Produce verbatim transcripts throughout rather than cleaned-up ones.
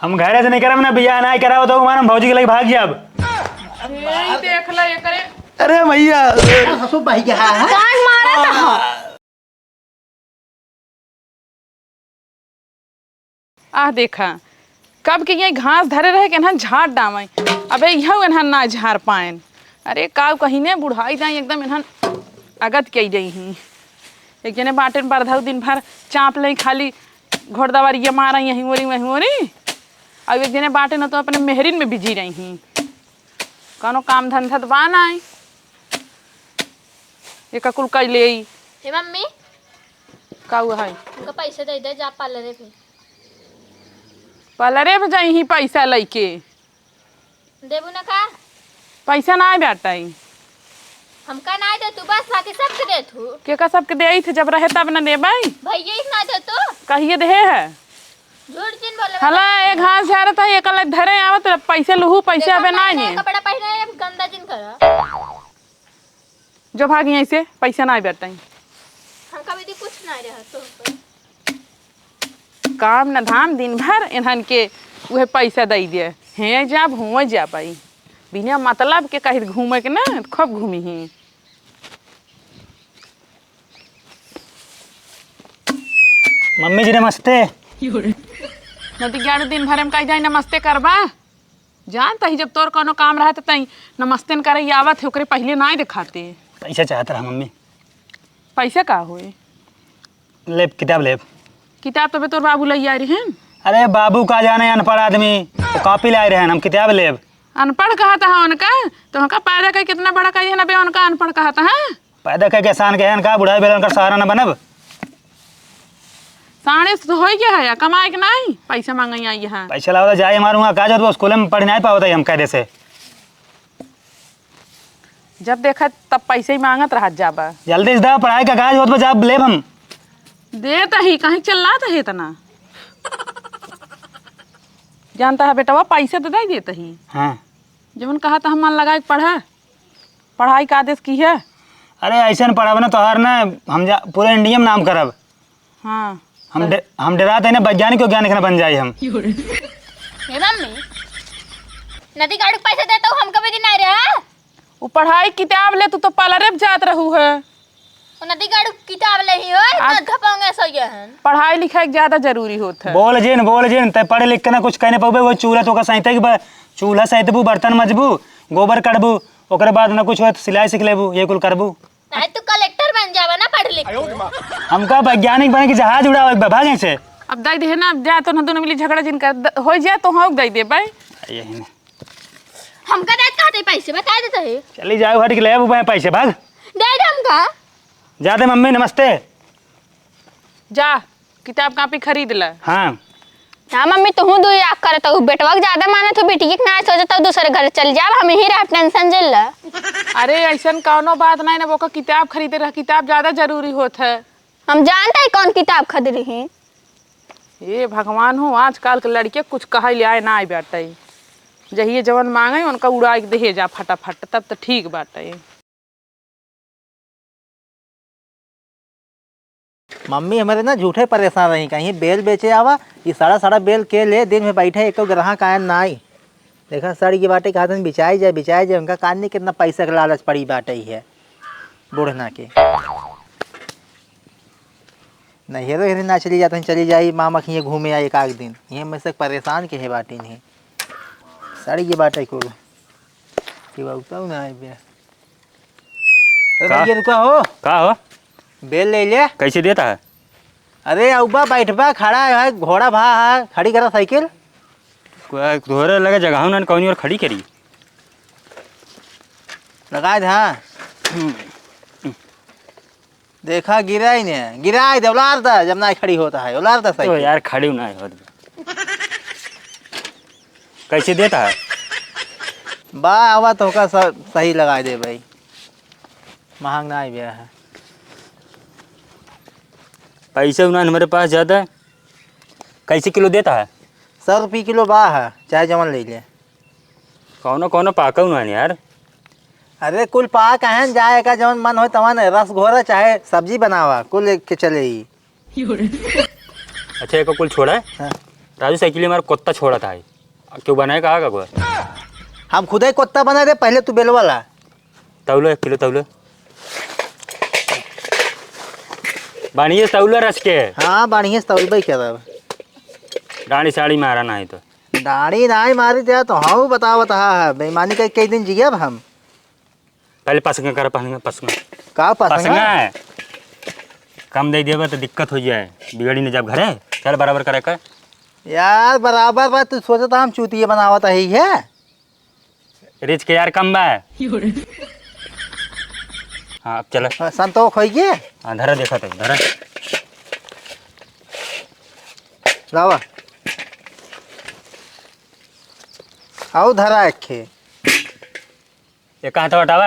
हम घरे से निकरब ना, बियाह नाहीं करावत हो, मारम भौजी के लगे भाग जाब। यही देख ला, ये करे। अरे भैया। ससुर बह गया है। काहे मारा था? आह देखा, कब के ये घास धरे रहे के एनहन झाड़ डावैं। अबे इहउ एनहन ना झाड़ पाएन। अरे काउ कहिने बुढ़ाई दाई एकदम एनहन अगत कइ गई ही। एक जने बाटेन बरधउ दिन भर चाँप लें खाली घोड़दवरिया मारैं यहीं ओरी वहीं ओरी। अउ एक जने बाटेन तो अपने मेहरिन में बिजी रही ही। कउनो काम धंधा त बा नाई। एका कुल कइ लेई। हे मम्मी। का हुआ है? हमका पैसे दइ दे, जा पार्लरे पे। पार्लरे पे जाई ही पैसा लइके। देबू ना का? पैसा नाई बाटइ। हमका नाई दे तू, बस बाकी सबके दे तू। केका सबके देइत है, जब रहे तब न देबइ। भैया ही ना दे तू। कहिए देहे है। झूठ जिन बोले। हला, एक हाथ झारत है, एक लग धरे आवत, पैसे लुहू, पैसे देखा, अबे नाई नया ने। कपड़ा पहिने, अब गंदा जिन करा। जो भाग यहीं से, पैसा नाई बाटइ। हमका भी दी कुछ नाई रहा तो। काम न धाम दिन भर एनहन के उहे पैसा दइ दे। हें जाब, हुआँ जाब आई। बिना मतलब के कहीं घूमे के ना, खूब घूमी ही। मम्मी जी नमस्ते। नदी ग्यारह दिन भर में कही जाई नमस्ते करबा। जानत ही जब तोर कउनो काम रहा त तई नमस्ते न करे आवत है, ओकरे पहिले नाई देखाते। पैसा चाहत रहा मम्मी। पैसा का होए? लेब, किताब लेब। किताब तबे तोर बाबू लइ आए रहन। अरे बाबू का जाने अनपढ़ आदमी, वो कॉपी लाए रहन, हम किताब लेब। अनपढ़ कहत ह उनका, तो हमका पैदा कइ कितना बड़ा कही है ना बे, उनका अनपढ़ कहत ह। पैदा कइ के एहसान के है इनका, बुढ़ाई बेलन का सहारा न बनब। साढ़े तो होई गया है, कमाए के नाई, पैसा मांगे आई है। पैसा लावत जाए हमारे वहाँ, का जात वो स्कूल में पढ़ नाई पावत है हम कायदे से। जब देखा तब पैसे ही मांगत रहत जाबा। जल्दी से दा, पढ़ाई का काज होत बा, जाब लेब हम। देत ही, कहीं चिल्लात ही इतना। जानत ह बेटवा, पैसे तो दइ देत ही। हाँ। जवन कहत ह मन लगाइ के पढ़ा, पढ़ाई का आदेश की है। अरे अइसन पढ़ाबे ना तोहार ना, हम जा, पूरे इंडिया में नाम करब। हाँ। हम डे-, हम डेरात ही ना, वैज्ञानिक वैज्ञानिक ना बन जाई हम। हे मम्मी, नदी गाड़ू के पैसा देता हूँ, हमका भी दिन आ रहा है। वो पढ़ाई किताब ले, तू तो पार्लरे पे जात रहू है। वो नदी गाड़ू किताब ले ही हो, इतना आप धपांगे सो ये हन। पढ़ाई लिखाई के ज्यादा जरूरी होत है। बोल जिन, बोल जिन, तै पढ़ लिख के ना कुछ कइ न पउबे, वो चूल्हा तो का सहिते के बा, चूल्हा सहितबू, बर्तन मजबू, गोबर कढ़बू, ओकरे बाद ना कुछ होत, सिलाई सीख लेबू, ये कुल करबू। नाहीं, तू कलेक्टर बन जावा ना पढ़ लिख के। हमका वैज्ञानिक बने के जहाज उड़ावे के बा, भाग यहाँ से। अब दाई देहे ना, अब जा तो ना दोनों मिली झगड़ा जिन कर, द-, हो जाए तो हम दाई दे भाई। यही ना। हमका दाई कहते पैसे बता देते हैं। चली जाओ हट के ले अब पैसे, भाग। दे दे हमका। जा दे मम्मी, नमस्ते। जा। किताब कापी खरीद ला। हाँ। हाँ मम्मी, तुहूँ दुई आँख करत हऊ, बेटवा के ज्यादा मानत हऊ, बिटिया के ना सोचत हऊ, दूसरे घर चल जाब, हम यहीं रहब, टेंशन जिन ला। अरे अइसन कउनो बात नाहीं ना, ओका किताब खरीदे रहा, किताब ज्यादा जरूरी होत है। हम जानत ही कउन किताब खरीद रही। ए भगवान हो, आजकल के लड़के कुछ कहइ ले आए ना आए बाटइ, जहिए जवन माँगइ उनका उड़ाइ के देहे जा फटाफट, तब त ठीक बाटइ। मम्मी हमरे ना झूठे परेशान रही, कहीं बेल बेचे आवा, ई सड़ा सड़ा बेल के ले, दिन में बैठे एको ग्राहक आयन नाई। देखा सड़ गई बाटे, कहा दिन बिचाई जाए, बिचाई जाए, उनका कान नहीं कितना पैसा के लालच पड़ी बाटे ही है बूढ़ना के। नैहरो हेरे ना चली जाते हैं, चली जाई मामा खिए घूमे आई एक आध दिन, ये मैं से परेशान के है बाटे नहीं। सड़ गई बाटे कुल। कि बाबू तब ना आए बे। अरे का? भैया, रुका हो। का हो? बेल ले ले। कैसे देता है? अरे, अउबा, बैठबा, खड़ा है, घोड़ा भा है, खड़ी करा साइकिल। कोई तोहरे लगे जगह ना, कौन और खड़ी करी? लगा दे, हाँ। देखा, गिराई ने, गिराई दे, उलार दे, जब ना खड़ी होता है, उलार दे तो साइकिल। यार, खड़ी ना होत। कैसे देता है? बा, आवा तोहका स-, सही लगाइ दे भाई, महंग ना आइ गया है। पैसे ना हमरे पास ज्यादा। कैसे किलो देता है? सौ रुपये किलो बा है, चाहे जवन ले ले। कौनो, कौनो पाका ना है यार। अरे कुल पाक है, जाए का जवन मन हो तवन, रस घोरा चाहे सब्जी बनावा, कुल एक के चले ही। अच्छा, एको कुल छोड़ा है? हाँ। राजू, साइकिल हमारा कुत्ता छोड़ा था, क्यों बनाए, कहा का गोर? हम खुदे कुत्ता बना दे, पहले तू बेलवा ला। तौलो एक किलो, तौलो। बढ़िया से तौलो रच के। हाँ, बढ़िया से तौलबे करब। डांडी साड़ी मारा नाही तो। डांडी नाही मारी दिया तो हम बतावत हा, हा, बेईमानी कई, कई दिन जियब हम। पहले पसंग कर, पसंग, पसंग। का पसंग? पसंग है। कम दे देबे तो दिक्कत हो जाए, बिगड़ी न जब घरे। चल बराबर करे कर। यार बराबर बा, तू सोचत हम चूतिया बनावत ही है। रिच के यार कम बा। हाँ, अब चल। हाँ, संतोष होई के? हाँ, धरा देखा तो, धरा। लावा। आओ धरा एक खे। एक हाथ हटावा।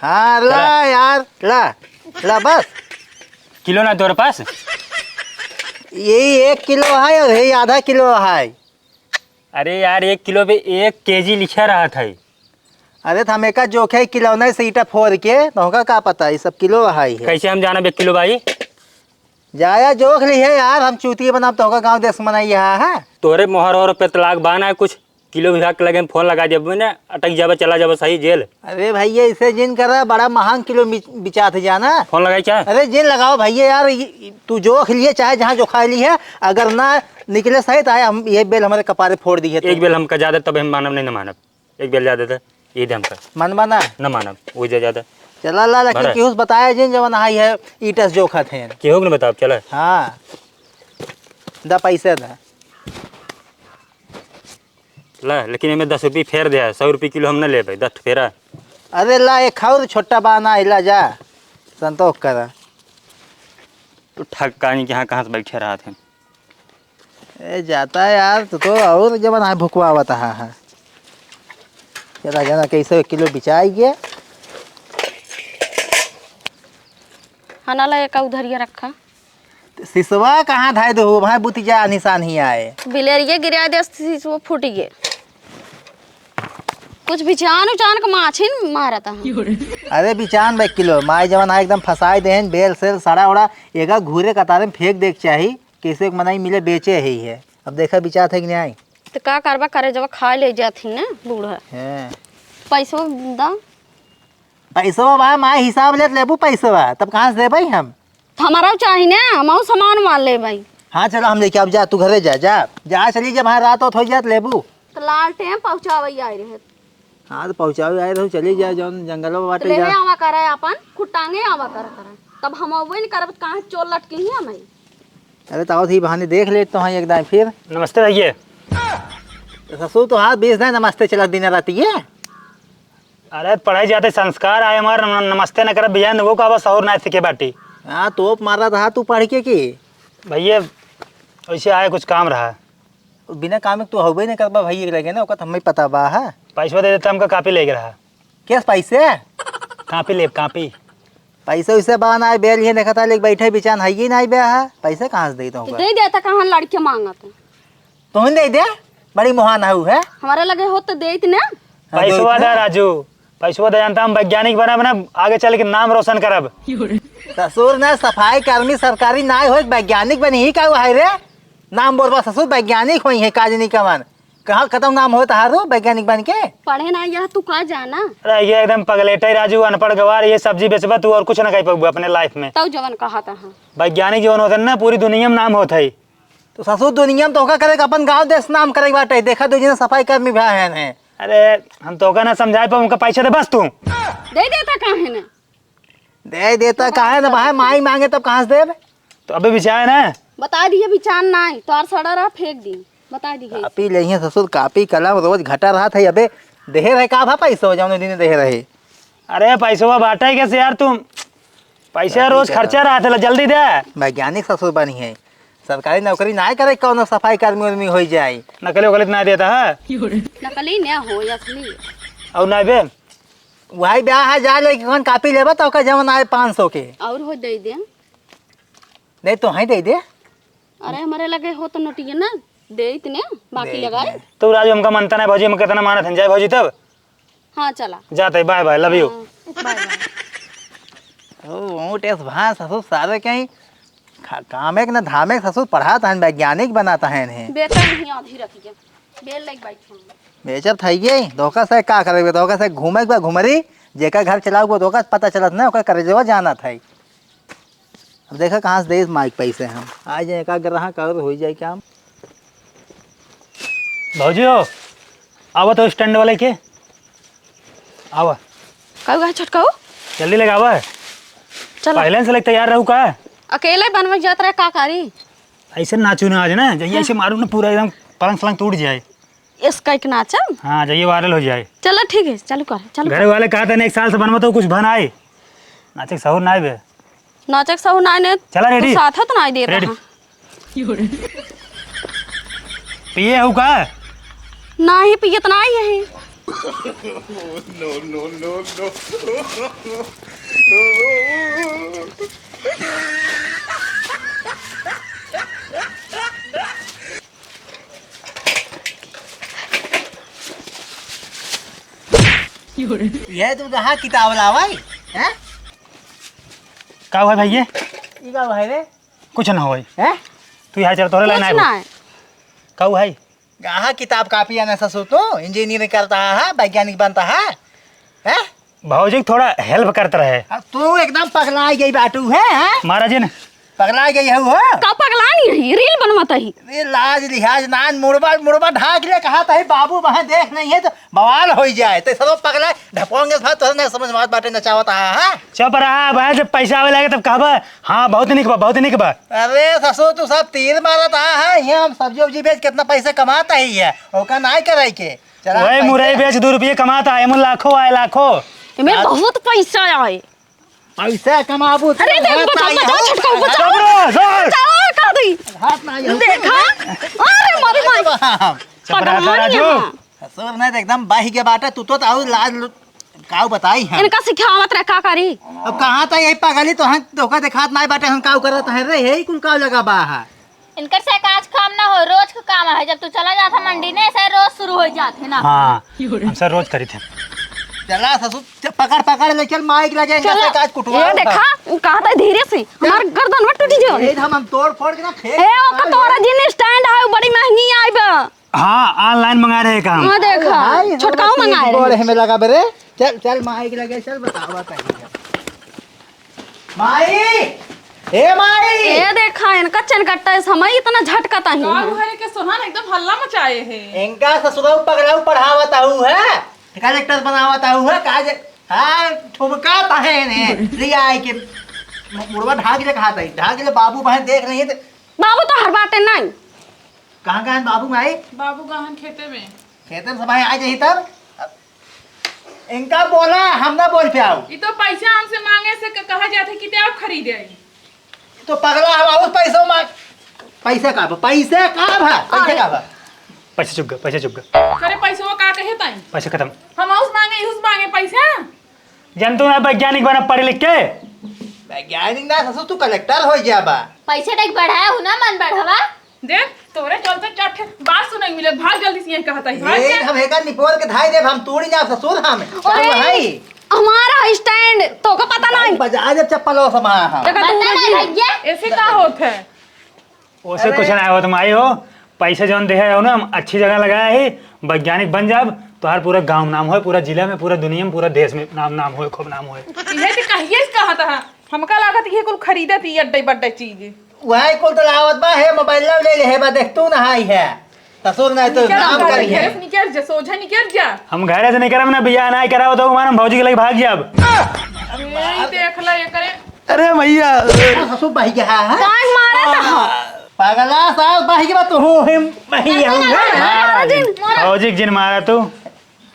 हाँ, ला चला। यार, ला। ला बस। किलो ना तोरे पास? यही एक किलो है और यही आधा किलो है। अरे यार, एक किलो पे एक केजी लिखा रहत है। अरे, तो हम एका जोखे किलो नहीं से ईटा फोर के, तो होगा का पता, ये सब किलो है, है। कैसे हम जानब एक किलो भाई? जाया जोख ली है यार, हम चूतिया बनाब तो होगा गाँव देश मनाई यहाँ है। तोरे मोहर और पे तलाक बाना है कुछ, किलो विभाग के लगे हम फोन लगा देब, मैंने अटक जाबे, चला जाबे सही जेल। अरे भैया, इसे जिन करा, बड़ा महंग किलो मि-, बिचात है जाना। फोन लगाई क्या? अरे जिन लगाओ भैया यार, ये, तू जोख लिए चाहे जहाँ जोखा ली है, अगर ना निकले सही तो आए हम ये बेल हमारे कपारे फोड़ दी है तो। एक बेल हमका ज्यादा तब हम मानब नहीं, ना मानब। एक बेल ज्यादा था, ये दे हमका। मन बना? ना मानब, वो जा ज्यादा। चला ला, लेकिन भरा। केहू से बताया जिन जवन आई है, ईटस जोखत है। केहू के ना बताब, चला। हाँ। दा पैसे दा। ला, लेकिन एमे दस रुपये फेर दे, सौ रुपये किलो हम न लेबे, दस ठो फेरा। अरे ला, एक और छोटा बाना है, ला जा, संतोष करा। तू ठग कहानी के यहाँ कहाँ से बैठे रहत है? ए, जाता है यार, तू तो और जवन है भुकवावत हा, हा। चला जाना कैसे एक किलो बिचाई के। हना ला, एक उधरिया रखा। सिसवा कहाँ धाय दो हो भाई, बुति जा निशान ही आए। बिलेरिया गिरा दे, सिसवा फूट गए। कुछ बिचान उचान के माछिन मारत है। अरे बिचान बा एक किलो, माई जवन है एकदम फसाई देहन, बेल सेल सड़ा उड़ा, एका घूरे कतारे में फेंक देख चाही, कैसे एक मनई मिले बेचे है ही है। अब देखा बिचात है कि नहीं आई। तो का करबा करे, जब खा ले जात ही ना बूढ़ा। हैं। पैसवा दा। पैसवा बा, माई हिसाब लेत लेबू पैसवा, तब कहाँ से देबै हम? तो हमारा चाही ना, हम सामान वान लेबै। हाँ, चलो हम लेके, अब जा, तू घरे जा, जा, जा, चली जा, वहाँ रात होत हो जात लेबू। तो लालटेन पहुँचावै आए रहे। हाँ, तो पहुँचावे आए रहो, चली जा, जौन जंगल में बाटे लेहे जा। आवा करे अपन, खुट्टांगे आवा करे करे। तब हम अबे नहीं करब, तो कहाँ चोर लटकी ही हम ही। अरे, तो आवत ही बहाने देख लेत तो हाँ एक दाएं फिर। नमस्ते भैया। तो ससुर तो हाथ बीस दाएं नमस्ते चलत दिन रात ये। अरे, पढ़ाई जाते संस्कार आए हमार, नम-, नमस्ते न करब भैया, न वो कहबा सहूर ना सीखे बाटी। हाँ, तोप मारत हा तू पढ़ के की? भैया, वैसे आए कुछ काम रहा। बिना काम के तू हउबे नहीं करबा भैया के लगे ना, ओकर तो हमें पता बा है। पैसवा दे देता, हमका कापी लेके रहा। केस पैसे? कापी लेब, कापी। पैसे वैसे बा ना, बेल ये देखा था, लेके बैठे बिचान है ही नहीं बे है, पैसे कहाँ से दे तो तो होगा? दे देता, कहाँ लड़के मांगत है? तोहन दे दे, बड़ी मोहान हऊ है। हमारे लगे हो तो देत ना। हाँ, पैसवा देत दे ना। राजू, पैसवा दे, जानता हम वैज्ञानिक बना बना आगे चल के नाम रोशन करब। ससुर ना सफाई कर्मी सरकारी ना हो, वैज्ञानिक बनी ही का है रे? नाम बोलबा ससुर वैज्ञानिक होई है, काज नहीं कमन। कहाँ खत्म नाम होत हारो वैज्ञानिक बन के? पढ़े ना यह तू का जाना? अरे ये एकदम पगलेटे राजू, अनपढ़ गवार, ये सब्जी बेचबा तू और कुछ ना कर पाबू अपने लाइफ में। तब जवन कहा था हाँ। वैज्ञानिक जवन होते ना पूरी दुनिया में नाम होत है। तो ससुर दुनिया में तो होका करे के अपन गांव देश नाम करे के बाटे। देखा दो जने सफाई कर्मी भाई हैं। अरे हम तो का ना समझाए पाबू, उनका पैसा दे बस तू। दे देता काहे ना? दे देता काहे ना भाई, माई मांगे तब कहाँ से देब? तो अबे बिचाए ना। बता दिए बिचान ना है, तो आर सड़ा रहा फेंक दी। बता दिए। कापी ले हैं ससुर, कापी कलम रोज घटा रहा था, अबे देहे रहे का भा पैसा हो जाओ दिन देहे रहे। अरे पैसवा बाटे कैसे यार तुम? पैसा कापी रोज कलम। खर्चा रहा था, जल्दी दे। वैज्ञानिक ससुर बनी है, सरकारी नौकरी ना करे, कौनो सफाई कर्मी उर्मी हो जाए। नकली वकली तो ना देता है। नकली ना हो, असली। और ना बे? वही ब्याह है, जा लेके कौन कापी लेबा तो ओकर जवन आए पाँच सौ के। और हो दे दे। नहीं तो हैं दे दे। अरे हमारे लगे हो तो नोटिए ना, दे इतने, बाकी दे लगाए। इतने। तो राजू हमका मनता नहीं भौजी, हम कितना मानत हैं, जाए भौजी तब। हाँ चला। जाते, बाय बाय, लव यू। हाँ, बाय बाय। ओ, ऊँट एस भाँ ससुर सारे कहीं खा-, कामेक न धामेक ससुर पढ़ात हन, वैज्ञानिक बनात हन हे। बेटा नहीं आधी रखिए। बेल लाइक बैठ हूँ। बेचब थइये, धोखा से का करबे? धोखा से घूमेक बा घुमरी, जेकर घर चलाऊ वो धोखा से पता चलत ना, ओकर करेजवा जानत है। अब देखा कहाँ से देस माइक पैसे हम। आ जाए का ग्राहक और हो जाए काम। भौजी हो, आवा तो stand वाले के। आवा। कहू कहाँ छोटकाऊ? जल्दी लेके आवा। चलो। पहले से लेके तैयार रहू का? अकेले बनवे जात रहे का करी? ऐसे नाचू ना आज ना, जइए ऐसे मारू ना पूरा एकदम पलंग सलंग टूट जाए। इस कह के नाचम? हाँ, जइए viral हो जाए। चलो ठीक है, चालू कर, चालू कर। घरे वाले कहा था ना एक साल से बनवा तो कुछ बनाए। नाचे के सहूर ना आए बे। नाचे के सहूर ना आए ने। चला ready। तू साथ है तो ना आए देता ready। हाँ। पिए हो का? नाही पियत नाही है। No, no, no, no। ये तू कहाँ किताब लावाई? हैं? का हुआ भाई ये? ई का हुआ रे? कुछ ना होई। हैं? तू यहाँ चल, तोरे कुछ लाइन आए ना हो। है। का हुआ है? कहाँ किताब कापी आना ससुर तू? Engineering करता है, वैज्ञानिक बनता है? हैं? भौजी थोड़ा help करत रहे। अब तू एकदम पगला गई बाटू है, हैं? महाराज जी ने। पगला गई है वो? का पगला नहीं है, reel बनवत ही। ये लाज लिहाज नान मुड़बा, मुड़बा ढाक ले, कहा था बाबू वहाँ देख नहीं है तो बवाल हो जाए। तो सब पगला ढपोंगे साथ, तोहरा नहीं समझ में आवत बाटे नचावत आहा, हाँ? चुप रहा भाई, जब पैसा आवे लगे तब कहबा, "हाँ, बहुत निक बा, बहुत निक बा।" अरे ससुर, तू सब तीर मारत आहा है, ये हम सब्जी उब्जी बेच कितना पैसा कमाता ही है, ओका नाय करे के। चला वही पैसा। मुरई बेच दो रुपये कमाता है, एमन लाखों आए, लाखों। एमे बहुत पैसा आए। पैसा कमाबू तो अरे, देख, हाथ बचाओ, आई बचाओ, हो। छोटका, बचाओ। चुप रहो, सर। बचाओ, का दी? हाथ ना आई हो। देखा? अरे, मारी माई। बाप। चुप रहा, पगला राजू। नहीं है। ससुर नहीं तो एकदम बह गया बाटा, तू तो, तो और लाज लु-, काऊ बताई हम। इनका सिखावत रहे, का करी? अब कहाँ था यही पगली, तो हम धोखा दिखात नहीं बाटे, हम काऊ करत है रे, यही कुल काऊ लगा बा है। इनकर से काज काम ना हो, रोज का काम है। जब तू चला जाता मंडी ने, ऐसे रोज शुरू हो जात है ना। हाँ, हम सर रोज करी थे। चला ससुर, च-, पकड़, पकड़ ले चल, माइक लगे, इनका चला। से काज कुटवा ये उठा। देखा, उ कहा था धीरे से, चल। हमार गर्दन में टूट जाओ। ये हम, हम तोड़ फोड़ के ना फेंक ए, ओका तोरा जिन stand आए, बड़ी महंगी आए बा। हाँ, online मंगा रहे काम। हाँ, देखा, हाय, छोटकाऊ हमारे मंगा रहे। गोड़े में लगा बे रे। चल, चल, माइक लगे, चल, बतावा तनी। माई! ए माई! ए देखा, इनका चनकट्टा इस समय इतना झटका ताही का है। घरे के सोहन एकदम हल्ला मचाए है। इनका ससुराऊ पगलाऊ पढ़ावत आहू है, कलेक्टर बनावत आहू है, का जे, हाँ, ठुमका ताहे ने, ले आए के, मुड़वा ढाक ले कहा ताही, ढाक ले बाबू बहन देख रही है तो। बाबू तो हर बाटे नहीं। कहाँ गहन बाबू माई? बाबू गहन खेते में। खेते में समय आ जाही तब। इनका बोला, हम ना बोल पाऊ। ई तो पैसा हमसे मांगे से क-, कहा जात है कि ते आप खरीदे आई। तो पगला हवा उस पैसों मांग, पैसे का बा? पैसे का बा? पैसे का बा? पैसे चुप गए, पैसे चुप गए। करे पैसवा का कहे ताई? पैसे खत्म। हम उस मांगे, उस मांगे पैसा। जन तू ना वैज्ञानिक बना पढ़ लिख के। वैज्ञानिक ना ससुर, तू कलेक्टर हो गया बा। पैसे देख बढ़ाया हूँ ना, मन बढ़ावा। देख, तोरे चलते चार ठे बात सुने के मिले, भाग जल्दी से यहीं कहता है, भाग ये जा। हम एकर निपोर के धाई देब, हम तोड़ी ना ससुर हम। अरे, हम हई। हमारा है stand, तो का पता नहीं। बजा देब चप्पल और समा हम। देखा तू पता नहीं उलझी। भैया। ऐसे का होत है? ओसे अरे। कुछ ना होत माई हो, पैसे जौन देहे हो ना, हम अच्छी जगह लगाया है, वैज्ञानिक बन जाब, तोहार पूरा गांव नाम होए, पूरा जिला में, पूरा दुनिया में, पूरा देश में नाम, नाम होए, खूब नाम होए। इहे तो कहिए से कहत है, हमका लागत इहे कुल खरीदत ही अड्डे बड्डे चीज। वही कुल तो लावत बा, हे मोबाइल ले ले, हे बा, देख तू नहाई है। ससुर नहीं तो निकल नाम जा, करी है। घर से निकल जा, सोझा निकल जा। हम घरे से निकलम ना, बियाह नहीं करावत हो, हमारे भौजी के लगे भाग जाब। अरे, ई देख ला, ये करे। अरे भैया। ससुर बह गया है। काहे मारा था? पागला सास बह गया, तू हो हम बह गया हूँ। महाराज, महाराज, भौजी के जिन मारा तू।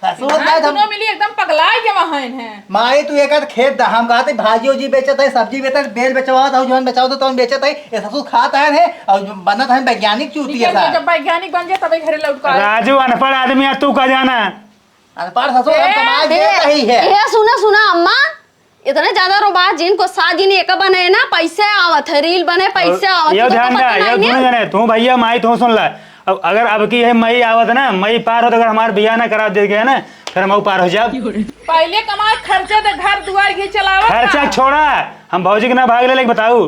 ससुर इधर ना, हम दोनों मिली एकदम पगला गया वहाँ इन्हें। माई, तू एक आध खेत दा, हम कहते भाजी उजी बेचत है, सब्जी बेचत है, बेल बेचवावत है, जौन बेचावत है, तौन बेचत है, ये ससुर खात है, और बनत है वैज्ञानिक चूतिया निकल सा। जब वैज्ञानिक बन जाए, तबे घरे लौट कर आए। राजू अनपढ़ आदमी है, तू का जाना? अनपढ़ ससुर, हम ए, कमाए ए, देत ही है। ए, सुना, सुना, अम्मा, इतने ज्यादा रोबा जिनको साजिन एक बने ना, पैसे आवत है, reel बने, पैसे और आवत है, ये तो ध्यान पता रहा, ये नहीं दोनों है। जने, तू भैया, माई, तू सुन ला। अब अगर अब की है मई आवत ना, मई पार होत, अगर हमार बियाह ना करा दे गया ना, फिर हम पार हो जाब। पहले कमाए, खर्चा दे, घर दुआर ये चलावत खर्चा ना। छोड़ा, हम भौजी के ना भाग ले, लेके बताऊ।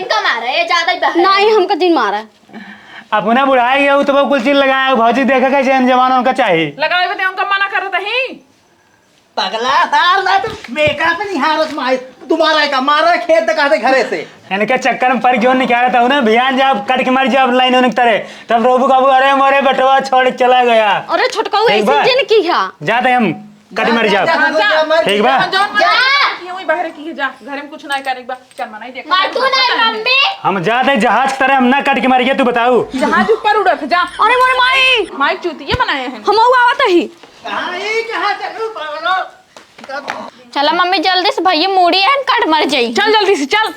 इनका मारा, ये ज्यादा ही बहरा है। नहीं, हमका जिन मारा। अपना बुढ़ाई है, उ तो कुल चीज लगाया, भौजी देखे कैसे जवान उनका चाहिए। लगावे बदे उनका मना करत ही। पगला सार ना तो मेकअप नहीं हारत माई। तुम्हारा का मारा खेत तक आते घरे से। इनके चक्कर में पड़ क्यों निकालता हूँ ना, भियान जाब कट के मर जाब लाइन उनके तरे। तब रोबू काबू, "अरे मोरे बेटवा छोड़ के चला गया।" अरे छोटका, ठीक ऐसे बा? जिन की है। जाते हम कट के मर जाब। जा, जा, जा, मर ठीक बा? जा, जौन मना जा। की हुई बाहर की है, जा, घर में कुछ ना करे बा। चल मनाई देख। मार तू नहीं मम्मी। हम जाते जहाज तरे, हम ना कट के मर गया, तू बताऊ। जहाज ऊपर उड़त जा। अरे मोरे माई। माई चूतिया बनाए हैं। हम आवत ही। कहाँ, ये कहाँ से, ओ पागलो? चला मम्मी, जल्दी से, भैया मूड़ी है, कट मर जाई। चल जल्दी से, चल।